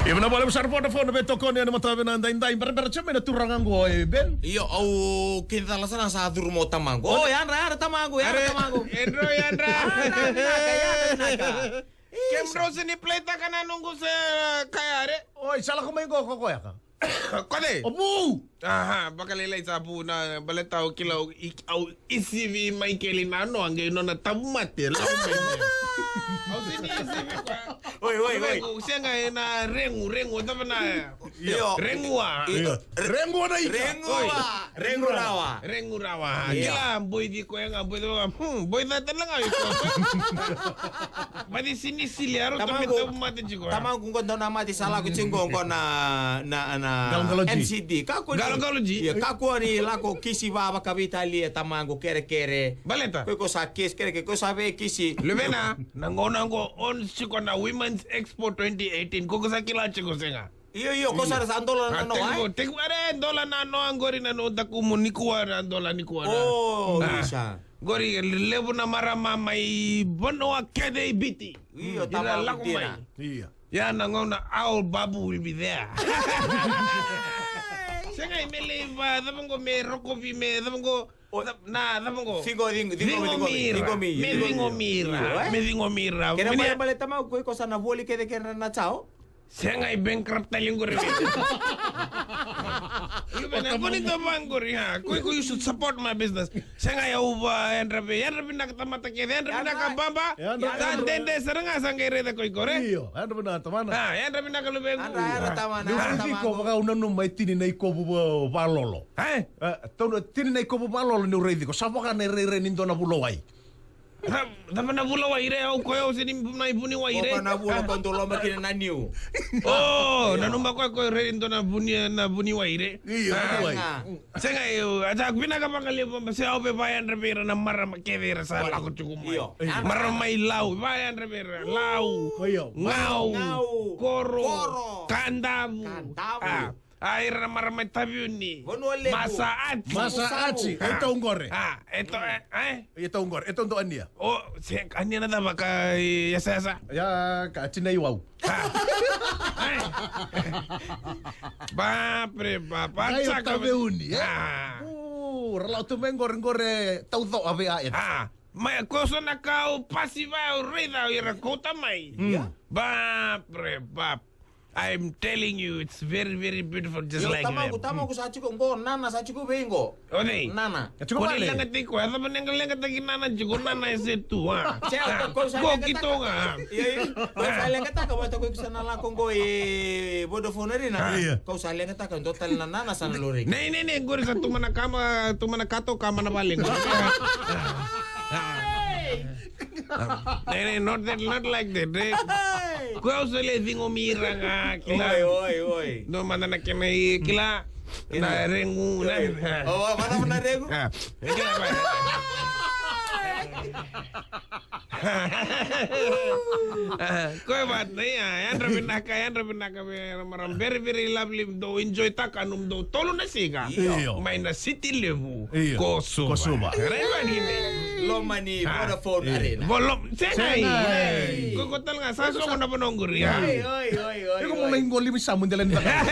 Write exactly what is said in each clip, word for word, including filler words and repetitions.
Ia vinaka vakalevu sara Vodafone na veitokoni ena mataka vinaka daidai, berabera tiko mai na turaga qo e Ben. Io, au kidacala sara sa curu mai o tamaqu. O, yadra, yadra tamaqu, yadra tamaqu. E dro, yadra. Ah, na vinaka, yadra vinaka. Kemudrou se ni play-taka na noqu se, ka yare. Oi, sa lako mai qo ko koya ka? Ko cei? O Vu. Aha, vakalailai sa Vu na baleta au kila au i-, au isivi Maikeli na noa qai nona tauvimate, lako mai. Au se ni isivi koya. Oi, oi, oi. Au sega ena regu, regu, cava na Io. Regua. Io. Regua na ika. Regua. Oi. Regu rawa. Regu rawa. Io. Kila, boici koya ga, boici koya ga. Hmm, boici tale ga iko. Baci sinisili, aro tamaqu, tauvimate tiko. Tamaqu qo dau na mate sa lako tiko qo na, na, na Galogaloji. N C D. Kakua ni Galogaloji. Io, kakua ni lako kisi vavakaveitalia tamaqu kerekere. Baleta. Ko iko sa kisi kerekere, ko sa vei kisi. Luvena, na gauna qo on tiko na Women's Expo twenty eighteen. Ko ko sa kila tiko sega. Io, io, ko sara sa dola na noa, e? Teki, teki, are, dola na noa, qori na noa dakumu nikua, na dola nikua na. O, isa. Qori, levu na marama mai vanua kece i Viti. Io, dina tamaqu lako mai. Io. Ia na gauna our Babu will be there. Sega i me lei va, cava qo me rokovi me, cava qo, na, cava qo. Ciqo, ciqo, ciqomi, ciqomi. Me ciqomi ira, me ciqomi ira. Kena balebale tamaqu ko iko sa na voli kece kena na tao. Sega i bankrupt tale qori. Io, bena, ko ni dau vaqori, ha? Ko, ko, you should support my business. Sega i au va, yadra vei, yadra vinaka tamata kece, yadra vinaka baba. Yadra, yadra. Sa dede sara ga sa qai raica ko iko, re? Io, yadra vinaka tamana. A, yadra vinaka luvequ. Yadra, yadra tamana, yadra tamana. Niu vaka au nanuma e tini na ikovu va-, valolo. E? E, tau na tini na ikovu valolo niu raici iko. Sa vaka na irairai ni dua na vula wai. Ra-, cava na vula wai re, au koya au se ni mai vuniwai re. Ko na vula ko dou loma kina na niu. O, nanuma koya ko re dou na vuni, na vuniwai re. Io, vuniwai. Sega, io, a sa vinaka vakalevu, se au via vayadra vei ira na marama kece ira sa lako tiko mai. Io. Marama mai Lau, vayadra vei ira. Lau, Gau, Koro, Kadavu. A. A, ira na marama mai Taveuni. Vanua Levu. Masaati. Masaati. E tau qore. A, e tau, e, e? E tau qore. E tau dau ania. O, se ania na cava ka, e, yasayasa. Ia, ka tina iwau. A. E. Bapre, bapre. Qai o Taveuni, e? A. O, ra lau tu mai qore, qore taucoa vei a e. A. Mai, ko so na ka au pasi va, au raica, au ira kauta mai. Ia. Bapre, bap. I'm telling you, it's very, very beautiful, just like them. Tamaqu, tamaqu sa tiko qo, nana sa tiko vei qo. O cei? Nana. Ko ni leqataki koya, cava ni leqataki nana tiko, nana e se tu, a? Ko kito ga. Io, io. Ko sa leqataka vata ko iko sa na lako qo e Vodafone Arena. Io. Ko sa leqataka, dua tale na nana sa na lori. Nei, nei, nei, qori sa tu mana kama, tu mana kato, kama na vale. Nei, nei, not that, not like that, eh. Ko au sa le ciqomi ira ga, kila. Oi, oi, oi. No, mada na kena i, kila. Na regu, na. O, mada na regu. A. Kila, ba. Ko e vata, ia, yadra vinaka, yadra vinaka, very, very lovely, dou enjoy taka, nomudou tolu na siga. Io. Mai na City Levu. Io. Ko Suva. Ko Suva. Raica ni. Loma ni Vodafone Arena. Vo lom-, Senai. Senai. Ko, ko tale ga, sa sogo na vanua qori, a? Oi, oi, oi, oi. Iko mo lai qoli mi sa mo dela ni taka.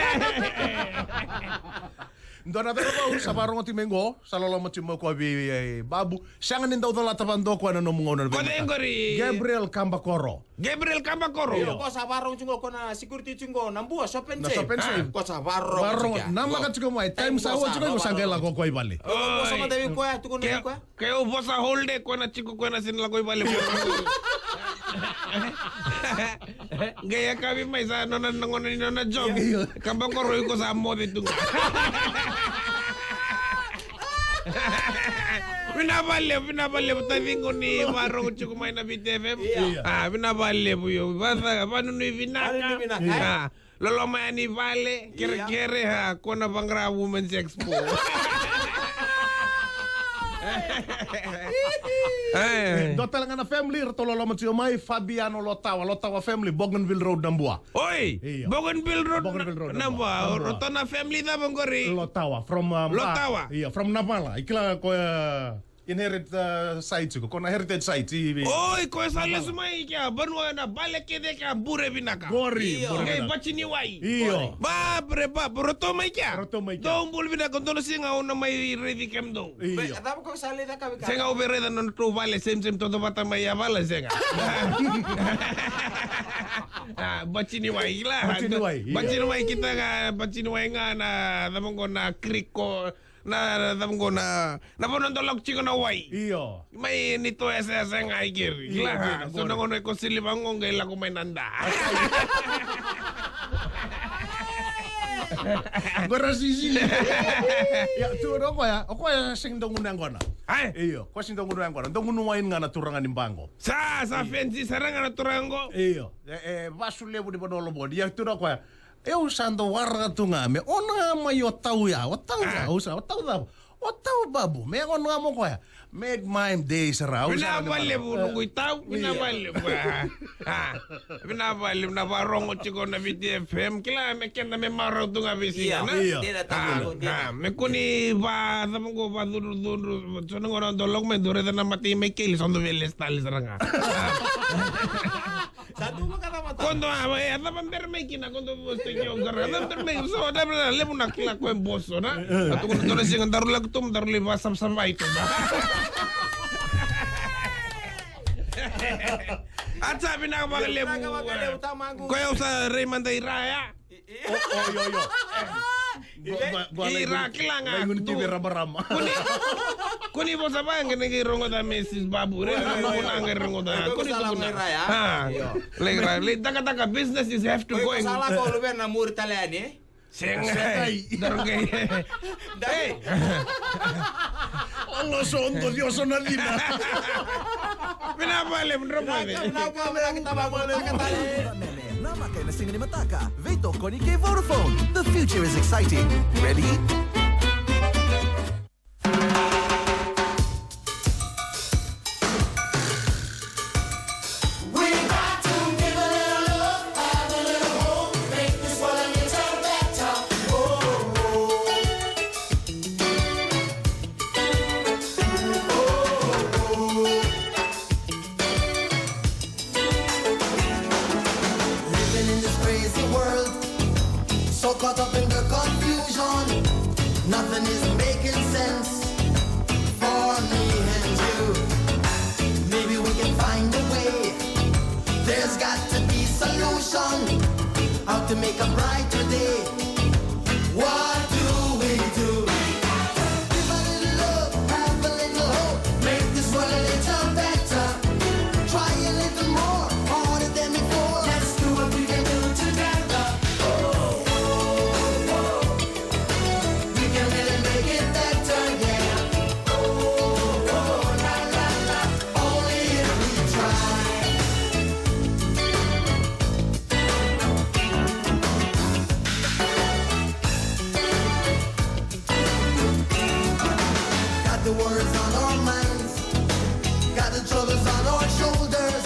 Dua na cakacaka vou sa varogo tiko mai qo, sa loloma tiko mai o koya vei, e, Babu. Sega ni dau colata vadua o koya na nomu gauna na vei. Ko cei qori? Gabriel Kabakoro. Gabriel Kabakoro. Io, ko sa varogo tiko qo, ko na security tiko qo, na Bua, Shop and Save. Na Shop and Save. Ko sa varogo tiko. Varogo, namaka tiko mai. Time sa oti tiko, ko sa qai lako o koya i vale. Oi. Ko sa mata vei koya, tukuna vei koya. Ke au vosa holiday, ko na tiko, ko na sega ni lako i vale. Qai yakavi mai sa nona, na gauna ni nona job. Io. Kabakoro iko sa moce tu. Vinaka vakalevu, vinaka vakalevu, taciqu ni varogo tiko mai na Viti F M. Io. A, vinaka vakalevu, io. Vata, vanunui vinaka. Vanunui vinaka. A. Loloma yani vale, kerekere, ha, ko na vaqara Women's Expo. E. Dua tale ga na family, ratou loloma tiko mai, Fabiano Lotawa, Lotawa family, Bougainville Road, Nabua. Oi, io. Bougainville Road, Bougainville Road, Nabua. Nabua. Nabua. Ratou na family cava qori? Lotawa, from, um, Lotawa. Io, from Navala. I kila ko, e, Inherit, uh, site tiko, ko na heritage site i, i Oi, ko sa lesu mai kea, vanua na vale kece kea bure vinaka. Qori, Io. Qori Qai vinaka. Bati ni wai. Io. Ba, bre, ba, bre, ratou mai kea. Ratou mai kea. Dou bula vinaka, dou na siga au na mai raici kemudou. Io. Be, a cava ko sa lai caka vei ka? Sega au via raica na nodratou vale, same, same, toto vata mai a vala, sega. Ah, bati ni wai, la. Bati ni wai, io. Bati ni wai, kita ga, bati ni wai ga na, cava qo na creek ko, Na, na, na, na, na vanua dau lako tiko na wai. Io. Mai ni to yasayasa ga i keri. Io, la, io, so na gauna e ko sili vaqo qai lako mai na da. Qo ra sisi. Ia, tu o koya, o koya sega ni dau gunu yaqona. Ai? Io, koya sega ni dau gunu yaqona. Dau gunu wai ga na turaga ni baqo. Sa, sa fensi, sa raga na turaga qo. Io. E, e, vasu levu ni vanua lomoni. Ia, tu o koya. E, au sa dau waraka tu ga me o na mai o tau ya, o tau ya, Ah. au sa, o tau cava? O tau babu, me o na mo koya. Make my day sara, au sa Vinaka na valevu mara. Noqu i tau, vinaka Io. valevu. Ah, ah. Vinaka valevu na varogo tiko na Viti F M, kila me keda me marau tu ga vei siga, Io, na? io. Dina Ah, tau ah, me kuni va, cava qo va cudru, cudru, so na gauna dau lako mai, dau raica na mata i Maikeli, so dau via lesu tale sara ga. Sa tu vaka cava tale. Kodo a, e, a cava bera mai kina, kodo vosa tiko, a cava bera mai, so, da bera, levu na kila ko e boso, na? A tu kodo na siga, daru lako tu, daru lai vasavasavai tu. A sa vinaka vakalevu. Vinaka vakalevu, tamaqu. Ko yau sa rei mada i ra ya. O, o, io, io. Gua, gua, gua, I lai ra guni, kila ga lai guni tu. Tive ramarama. Kuni, kuni vosa vaqe ni qai rogoca me sis babu. Re na noqu na qai rogoca. Kuni tu kuni. Ra ya. Ah. Io. Lai ra, lai takataka business is have to Oi, go ko in. Sa lako luvena muri tale yani. Sega. Sega. Daru qai. Dai. Hey. Olo so ondo dio so na dina. Vinaka valevu, drau vale. Vinaka, vinaka, vinaka, vinaka, vinaka, vinaka. Namaka ena siga ni mataka, veitokoni kei Vodafone. The future is exciting. Ready? We got to give a little love, have a little hope, make this world a little better. Oh, oh. Living in this crazy world, so caught up in the confusion, nothing is making sense for me and you. Maybe we can find a way. There's got to be solution. How to make a brighter day. What do we do? Give a little love, have a little hope. Make this world a little better. Try a little more, harder than before. Let's do what we can do together. Oh, oh, oh. We can really make it better, yeah. Oh, oh, la, la, la. Only if we try. Got the worries on our minds, got the troubles on our shoulders.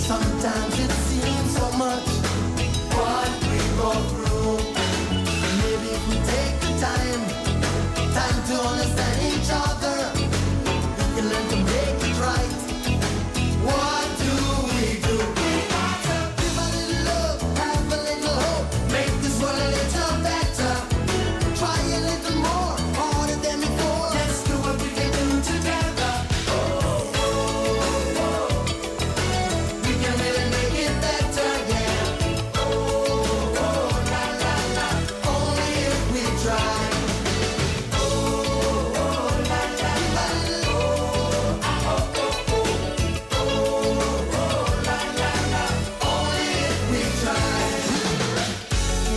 Sometimes it seems so much what we go through. Maybe if we take the time, time to understand each other, we can learn to make it right. What do we do? We got to give a little love, have a little hope, make this world a little better. Try a little more, harder than before. Let's do what we can do together. Oh, oh, oh. We can really make it better, yeah. Oh, oh, la, la, la. Only if we try. Oh, oh, la, la, la. Oh, ah, oh, oh, oh.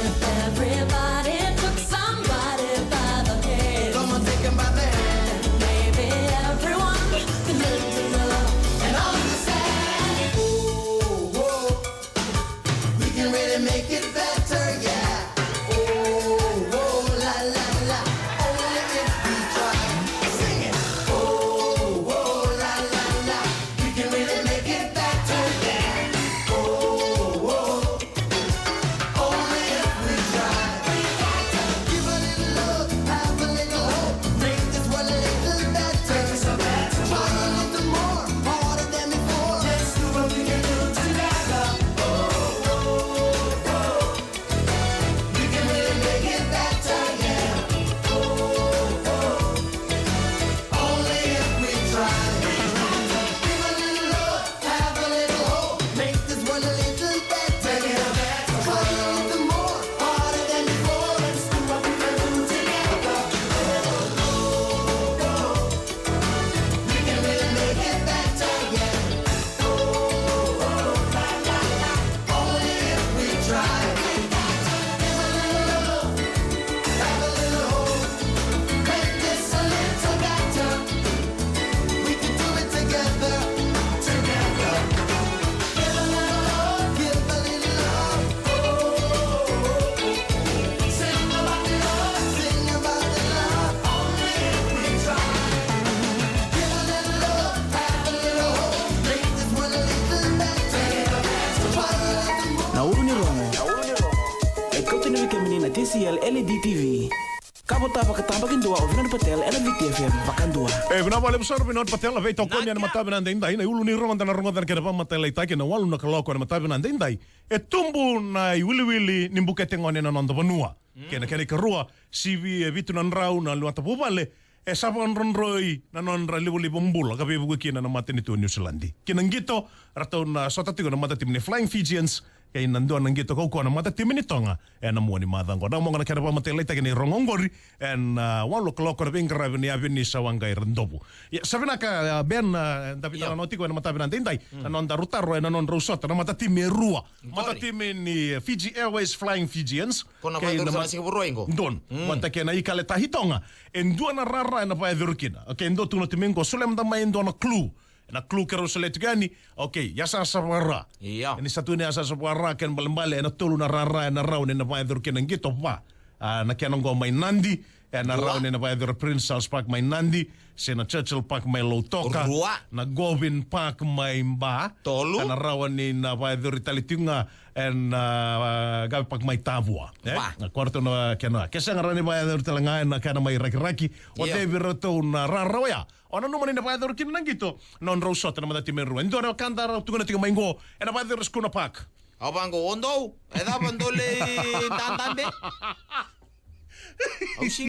If everybody took somebody by the hand, come on, take 'em by the hand. Maybe everyone could learn to love and understand. Oh, oh. We can really make it better, yeah. Oh, oh, la, la, la. Only if we try. Sing it. Oh, oh, la, la, la. We can really make it better, yeah. Oh, oh. Only if we try. We got to give a little love, have a little hope, make this world a little better. Make it so better. Na Ulu ni Rogo. E kauta ni vei kemuni na T C L L E D T V. Ka vota vakatabakidua o Vinod Patel ena Viti F M vakadua. E, vinaka vakalevu sara Vinod Patel, na veitokoni ena matavi na daidai, na Ulu ni Rogo da na rogoca na kena vakamatailaitaki ena walu na kaloko ena matavi na daidai. E tubu na iwiliwili ni bukete gone na noda vanua. Kei na kena ikarua, sivi e vitu na drau na luata vuvale, e sa vakadrodroi na nodra livaliva bula ka veivuke kina na matanitu o Niusiladi. Kei na qito, ratou na sota tiko na matatimi ni Flying Fijians, kei na dua na qito kaukaua na matatimi ni Toga, ena mua ni macawa qo. Na moqa na kena vakamatailaitaki ni rogo oqori, ena, ah, walu kaloko na veiqaravi ni Avenue Sawaqai Radovu. Ia, sa vinaka, ah, Ben, ah, da veitalanoa tiko ena matavi na daidai, na nodaru taro, ena nodrau sota na matatimi e rua. Matatimi ni Fiji Airways Flying Fijians. Ko na kei na vakarusa ma-, na siga Vakarauwai qo. Donu. Mm. Vata kei na Ikale Tahi Toga. E dua na rara ena vakayacori kina. Okay, e dua tu na timi qo. Solia mada mai e dua na clue. Na clue keirau solia tiko yani. Okay, yasayasa vaka-Ra. Ia. Ni sa tu na yasayasa vaka-Ra, kena ibalebale, ena tolu na rara ena rawa ni na vakayacori kina na qito va. Ah, na kena qo mai Nadi. Ena rawa ni na vakayacori Prince Charles Park mai Nadi, se na Churchill Park mai Lautoka, rua. Na Govin Park mai Ba, tolu. Ena rawa ni na vakayacori tale tiko ga ena, ah, Gavi Park mai Tavua. Eh? Va. Na kwarto na kena. Ke sega rawa ni vakayacori tale ga ena kena mai Rakiraki. O cei vei iratou na rara oya? O nanuma ni na vakayacori kina na qito, nodrau sota na matatimi e rua. E dua na wekada rau tukuna tiko mai qo, ena vakayacori Schooner Park. Au vaqo, o dou, e cava dou lai dadabe? Au